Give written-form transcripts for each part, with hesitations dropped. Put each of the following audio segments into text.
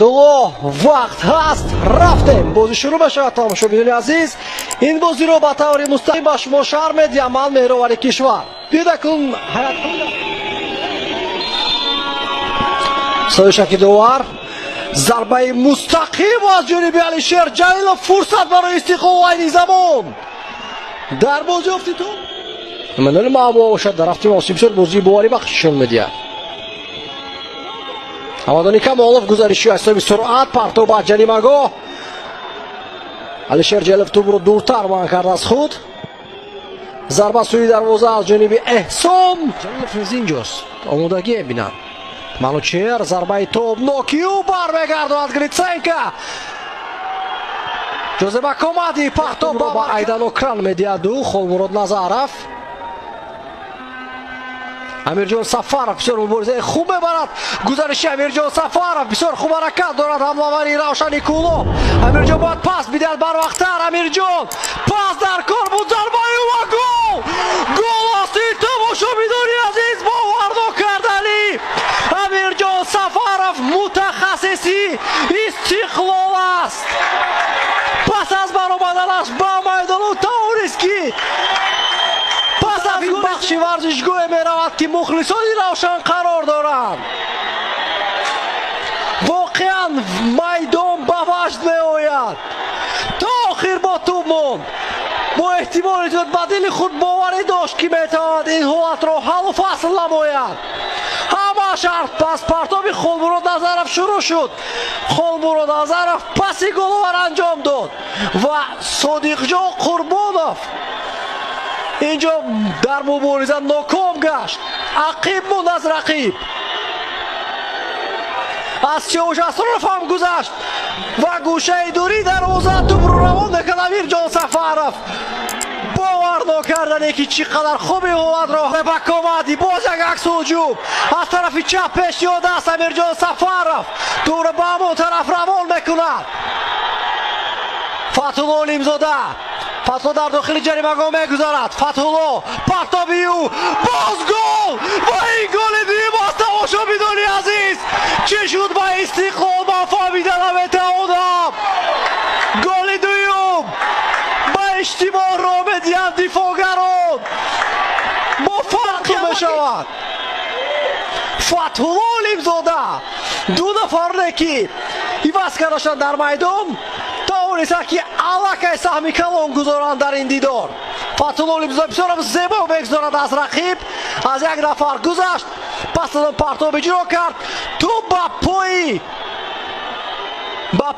Дуло вақт ҳаст, рафтем. Бозӣ шурӯъ мешавад, тамошобинони азиз. Ин бозиро ба таври мустақим ба шумо шарҳ медиҳам ман, Меҳровари кишвар. Биёдакун ҳаят Соишаки довар. Зарбаи мустақим аз ҷониби Алишер Ҷалилов, фурсат барои Истиқлол айни замон. Дар бозӣ ёфти ту. Мануэл Маъбо бошад, дар рафти мавсим бисёр бозии боварибахш нишон медиҳад. Ҳамадони Камолов, гузариши аз ҳисоби суръат, партов ба ҷаримагоҳ. Алишер Ҷалилов тӯбро дуртар манъ кард аз худ. Зарба сӯи дарвоза аз ҷониби Эҳсон. Ҷалилов низ инҷост, омодагӣ мебинанд. Манучер, зарбаи тобнокиу бармегардонад Гриценко. Ҷозеба Комади партобро ба Айдан Окран медиҳаду Холмурод Назаров. Амирҷон Сафаров бисёр муборизаи хуб мебарад. Гузариши Амирҷон Сафаров, бисёр хуб ҳаракат дорад ҳамлавари Равшани Кӯлоб. Амирҷон бояд пас бидиҳад барвақттар. Амирҷон, пас дар кор буд, зарбаи ва гол! Гол аст ин, тамошобинони азиз, бовар нокарданӣ. Амирҷон Сафаров мутахассиси Истиқлол аст. Пас аз баромаданаш ба майдону тавонист, ки пас аз ин бахши варзишгоҳе меравад, ки мухлисони Равшан қарор доранд. Воқеан майдон ба ваҷд меояд. То охир бо тӯб монд. Бо эҳтимоли зиёд ба дили худ боварӣ дошт, ки метавонад ин ҳолатро ҳаллу фасл намояд. Ҳама шарт пас партоби Холмурод Назаров шурӯъ шуд. Холмурод Назаров паси головар анҷом дод ва Содиқҷон Қурбонов инҷо дар мубориза ноком гашт. Ақиб монд аз рақиб. Аз Сиёвуш Асроров ҳам гузашт ва гӯшаи дури дарвоза тӯбро равон мекард Амирҷон Сафаров. Бовар нокардане, ки чӣ қадар хуби ҳолатро ба Комади. Боз як аксу ҳуҷум аз тарафи чап пешниҳод аст. Амирҷон Сафаров тӯбро ба ҳамон тараф равон мекунад. Фатҳулло Олимзода, Фатҳулло дар дохили ҷаримагоҳ мегузарад. Фатҳулло, партоби ӯ, боз гол! Ва ин голи дуюм аст, тамошобинони азиз. Чӣ шуд ба Истиқлол, ман фаҳмида наметавонам. Голи дуюм ба иштибоҳ роҳ медиҳанд дифоъгарон. Бо фарқ мешавад. Фатҳулло Олимзода, ду нафарне, ки иваз кардашанд дар майдон, тавонистанд, ки аллакай саҳми калон гузоранд дар ин дидор. Фатҳулло Олимзода бисёрам зебо мегузорад аз рақиб, аз як нафар гузашт, пас аз он партоб иҷро кард. Тӯб ба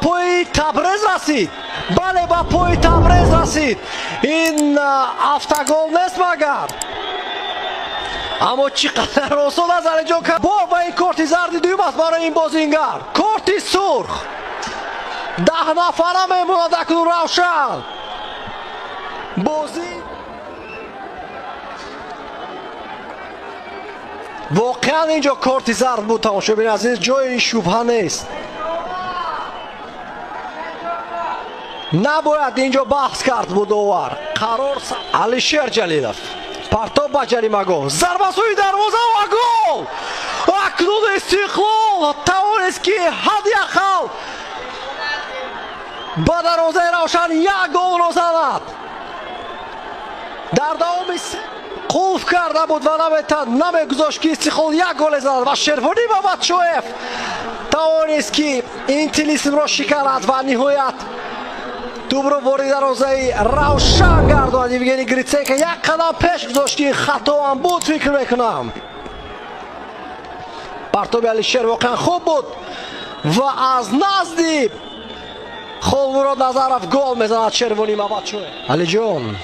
пои Табрез расид. Бале, ба пои Табрез расид. Ин автогол нест магар, аммо чӣ қадар осон аст Алиҷон. Бо ва ин корти зарди дуюм аст барои ин бозингар, корти сурх. 10 нафара мемонад акнун Равшан. Бозӣ воқеан инҷо корти зард буд, тамошобини азиз, ҷои шубҳа нест. Набояд инҷо баҳс кард буд довар. Қарор. Алишер Ҷалилов, партоб ба ҷаримагоҳ, зарба сӯи дарвоза ва гол! Акнун Истиқлол тавонист, ки ҳадди ақал ба дарвозаи Равшан як голро занад. Дар давоми қулф карда буд ва намегузошт, ки Истиқлол як голе занад, ва Шервонӣ Мамадшоев тавонист, ки ин тилисмро шиканад ва ниҳоят тӯбро вориди дарвозаи Равшан гардонад. Евгений Гриценко як қадам пеш гузошт, ки хатоам буд, фикр мекунам. Партоби Алишер воқеан хуб буд ва аз назди Холмурод Назаров гол мезанад Шервонӣ Мамадшоев. Алиҷон,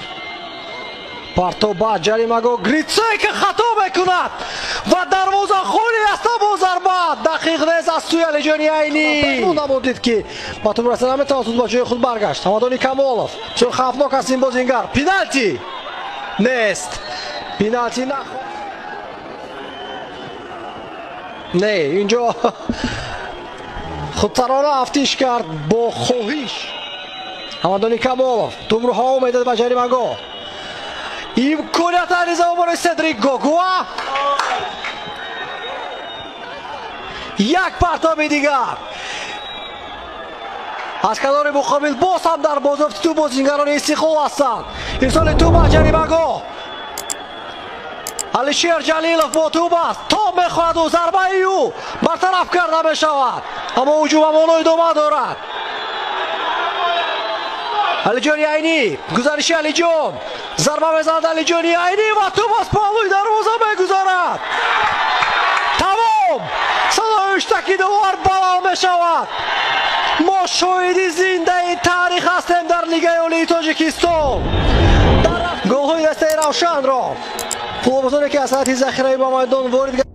партоб ба ҷаримагоҳ, Гриценко хато мекунад ва дарвоза холи аст, бо зарба дақиқ нест аз сӯи Алиҷони Айнӣ. Набудид, ки ба тӯб расида наметавонист, ба ҷои худ баргашт. Ҳамадони Камолов, бисёр хавфнок аст ин бозингар. Пеналти нест, пеналти на, не, инҷо худсарона афтиш кард бо хоҳиш. Ҳамадони Камолов тӯбро ҳаво медад ба ҷаримагоҳ. Имконият айни замон барои Седрик Гогуа. Як партоби дигар. Аз канори муқобил боз ҳам дар бозёфти тӯб бозингарони Истиқлол ҳастанд. Ирсоли тӯб аз ҷаримагоҳ. Алишер Ҷалилов бо тӯб аст, тоб мехоҳад ӯ, зарбаи ӯ бартараф карда мешавад, аммо ҳуҷум ҳамоно идома дорад. Алиҷони Айнӣ, гузариши Алиҷон, зарба мезанад Алиҷони Айнӣ ва тӯб аз паҳлӯи дарвоза мегузарад. Тамом, садои ҳуштаки довар баланд мешавад. Мо шоҳиди зиндаи таърих ҳастем дар Лигаи Олии Тоҷикистон. Голҳои дастаи Равшанро футболбозоне, ки аз ҳайати захираӣ ба майдон ворид